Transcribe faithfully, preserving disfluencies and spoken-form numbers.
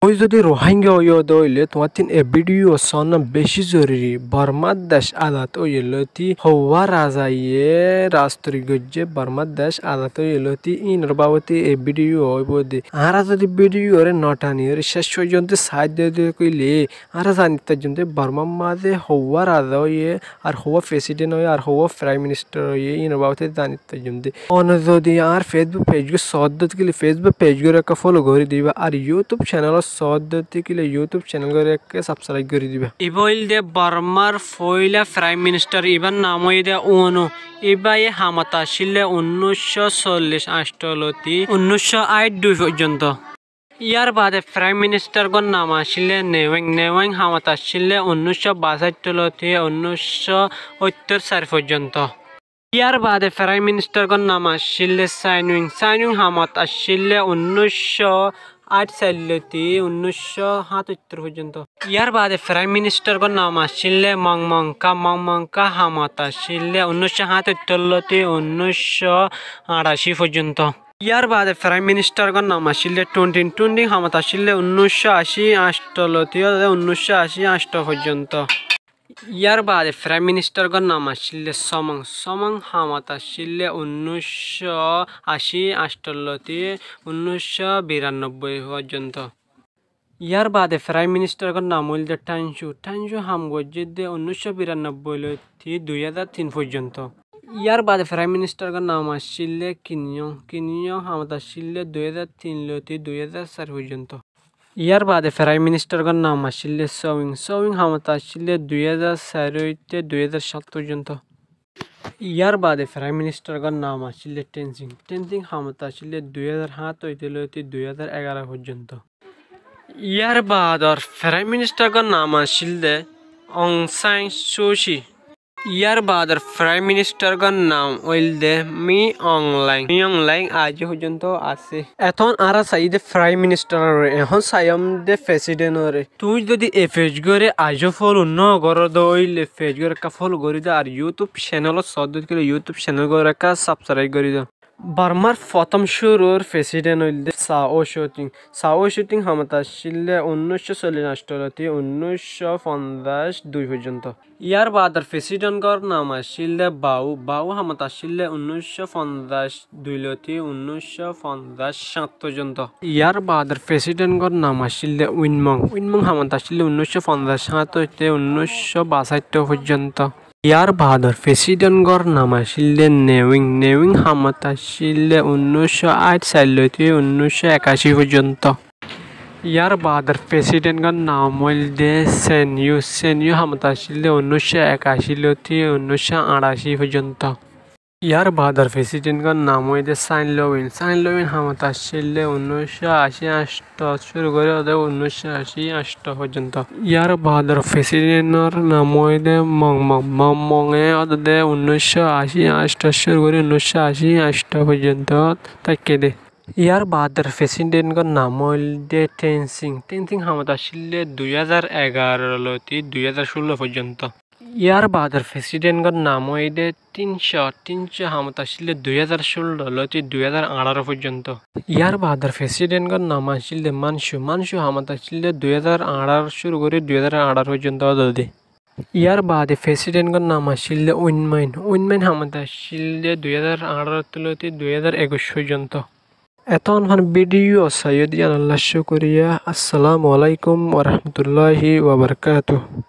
Tuñí zodi Ruáingga óiyo de óile tuáñttún e bídiyo sóna bicí zoruri. Bormár dec azad óiye lóti houwá razaye rasturi goijjé, Bormár dec azad óiye lóti, íinor babote e bídiyo óibo de. Añára zodi bídiyoré no thaniyóre céc foijjonto saái de óile, añára zanit faijjum de Bormár mazé houwá raza óiye, ar houwá president óiye, ar houwá prime minister óiye, íinor babote zanit faijjum de. One zodi añár Facebook page gán soódde óile Facebook page gán ekká follow gorí diba, ar YouTube channel soódde óile YouTube channel gán ekká subscribe gorí diba. Ibá óilde Bormár foóila prime minister, ibár nam óilde Won Myint. Ibáye hamot accíl de unnúiccó sollic añctho lóti unnúiccó áit dui foijjonto. Yárbaade prime minister gán nam accíl de Ne Win. Ne Win hamot accíl de unnúiccó baáic lóti unnúiccó óttor sair foijjonto. Yárbaade prime minister gán nam accíl de Sein Win. Sein Win hamot accíl de unnúiccó áit sair lóti unnúiccó háñtottor foijjonto. Yárbaade prime minister gán nam accíl de Mong Mong Ka. Mong Mong Ka hamot accíl de unnúiccó háñtottor lóti unnúiccó añçací foijjonto. Yárbaade prime minister gán nam accíl de Tun Tin. Tun Tin hamot accíl de unnúiccó ací añctho lóti unnúiccó ací añctho foijjonto. Yárbaade prime minister gán nam accíl de Somon. Somon hamot accíl de unnúiccó ací añctho lóti unnúiccó birannobboi foijjonto. Yárbaade prime minister gán nam óilde Thain Sui. Thain Sui ham goijjé de unnúiccó birannobboi lóti dui házar tin foijjonto. Yárbaade prime minister gán nam accíl de Kin Yong. Kin Yong hamot accíl de dui házar tin lóti dui házar sair foijjonto. Yárbaade prime minister gán nam accíl de Sou Win. Sou Win hamot accíl de dui házar sair óite dui házar sát foijjonto. Yárbaade prime minister gán nam accíl de Thin Shin. Thin Shin hamot accíl de dui házar háñt óite lóti dui házar egaró foijjonto. Yárbaador prime minister gán nam accíl de Aung San Suu Kyi. Yárbaador prime minister gán nam óilde Min Aung Hlaing. Min Aung Hlaing aijjó foijjonto asé. Etón añára saiyí de prime minister oré, ehón saiyum de president oré. Tuñí zodi e page gán aijjó follow no goró de óile page gán ekká follow gorí do, ar YouTube channel soódde óile YouTube channel gán ekká subscribe gorí do. Bormár fotóm cúrur president óilde Thaw Kyaw Thaw. Thaw Kyaw Thaw hamot accíl de unnúiccó sollic añctho lóti unnúiccó fonzaic dui foijjonto. Yárbaador president gán nam accíl de Baw. Baw hamot accíl de unnúiccó fonzaic dui lóti unnúiccó fonzaic háñt foijjonto. Yárbaador president gán nam accíl de Win Myint. Win Myint hamot accíl de unnúiccó fonzaic háñt óite unnúiccó baáic foijjonto. Yárbaador president gán nam accíl de Ne Win. Ne Win hamot accíl de unnúiccó áit sair lóti unnúiccó ekací foijjonto. Yárbaador president gán nam óilde Sein Yun. Sein Yun hamot accíl de unnúiccó ekací lóti unnúiccó añçací foijjonto. Yárbaador president gán nam óilde Sein Lwin. Sein Lwin hamot accíl de unnúiccó ací añctho cúru gorí de unnúiccó ací añctho foijjonto. Yárbaador president or nam óilde Mong Mong. Mong Mong e de unnúiccó ací añctho cúru gorí unnúiccó ací añctho foijjonto táikke de. Yárbaador president gán nam óilde Thin Shin. Thin Shin hamot accíl de dui házar egaró lóti dui házar cúllo foijjonto. Yárbaador president gán nam óilde Thin Swe. Thin Swe hamot accíl de dui házar cúllo lóti dui házar añçaró foijjonto. Yárbaador president gán nam accíl de Min Aung Hlaing. Min Aung Hlaing hamot accíl de dui házar añçaró cúru gorí dui házar añçaró foijjonto de. Yárbaade president gán nam accíl de Win Myint. Win Myint hamot accíl de dui házar añçaró lóti dui házar ekuic foijjonto. Etón añár bídiyo saiyó de yíanolla cúkuriya. Assalamu alaikum warahmatulláhi wabarakátuhu.